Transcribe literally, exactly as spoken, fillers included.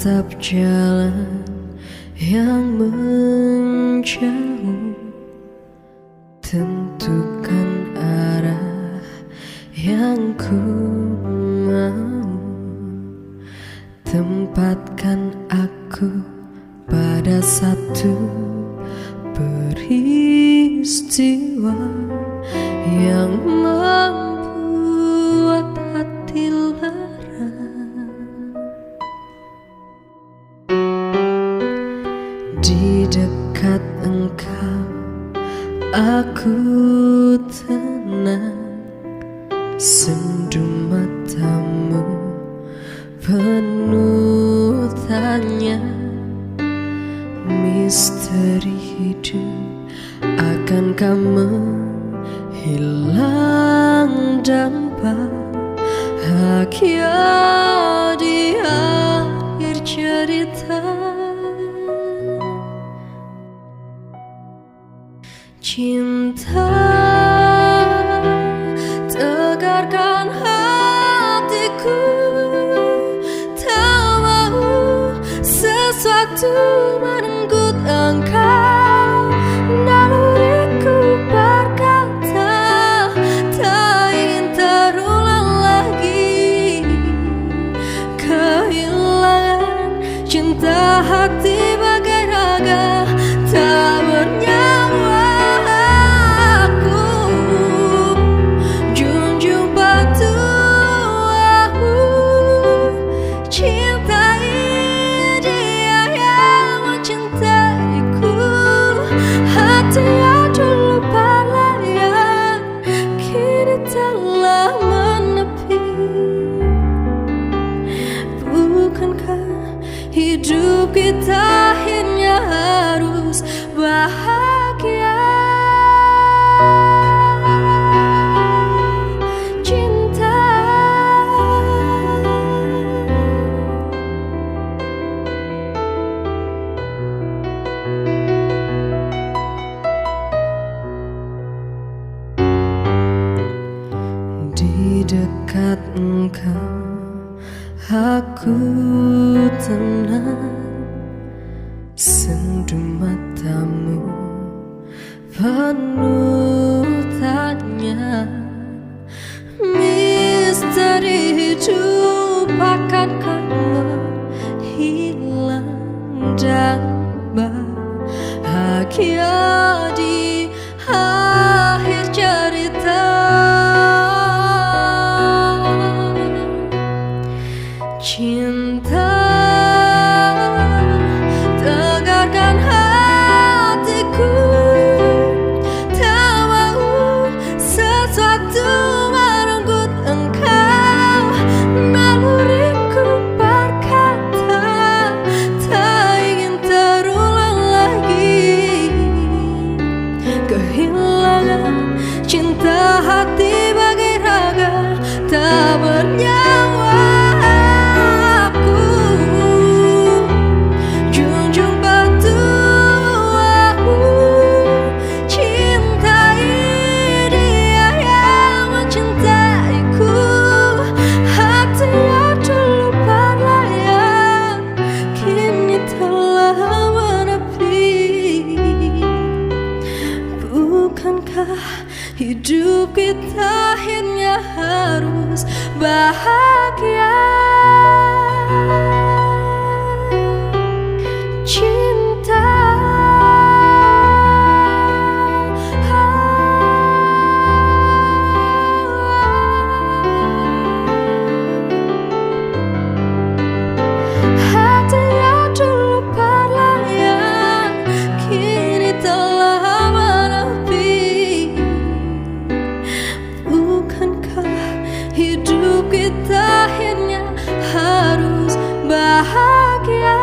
Tatap jalan yang menjauh, tentukan arah yang ku mau, tempatkan aku pada satu peristiwa yang membuat hati lara. Di dekat engkau, aku tenang. Sendu matamu penuh tanya, misteri hidup akankah menghilang dan bahagia di akhir cerita. Cinta, tegarkan hatiku, tak mau sesuatu merenggut engkau. Naluriku berkata, tak ingin terulang lagi kehilangan cinta hati bagai raga tak bernyawa. Aku junjung patuamu, cintai dia yang mencintaiku. Hati yang dulu berlayar kini telah menepi. Bukankah hidup kita akhirnya harus bahagia? Cinta. Di dekat engkau, aku tenang. Sendu matamu penuh tanya, misteri hidup akankah menghilang dan bahagia di akhir cerita. Cinta, tegarkan hatiku, tak mau sesuatu merenggut engkau. Naluriku berkata, tak ingin terulang lagi kehilangan cinta hati bagai raga tak bernyawa. Aku junjung patuamu, cintai dia yang mencintaiku. Hati yang dulu berlayar kini telah menepi. Bukankah hidup kita akhirnya harus bahagia? Cinta. Hati yang dulu berlayar kini telah menepi. Bukankah hidup kita akhirnya harus bahagia?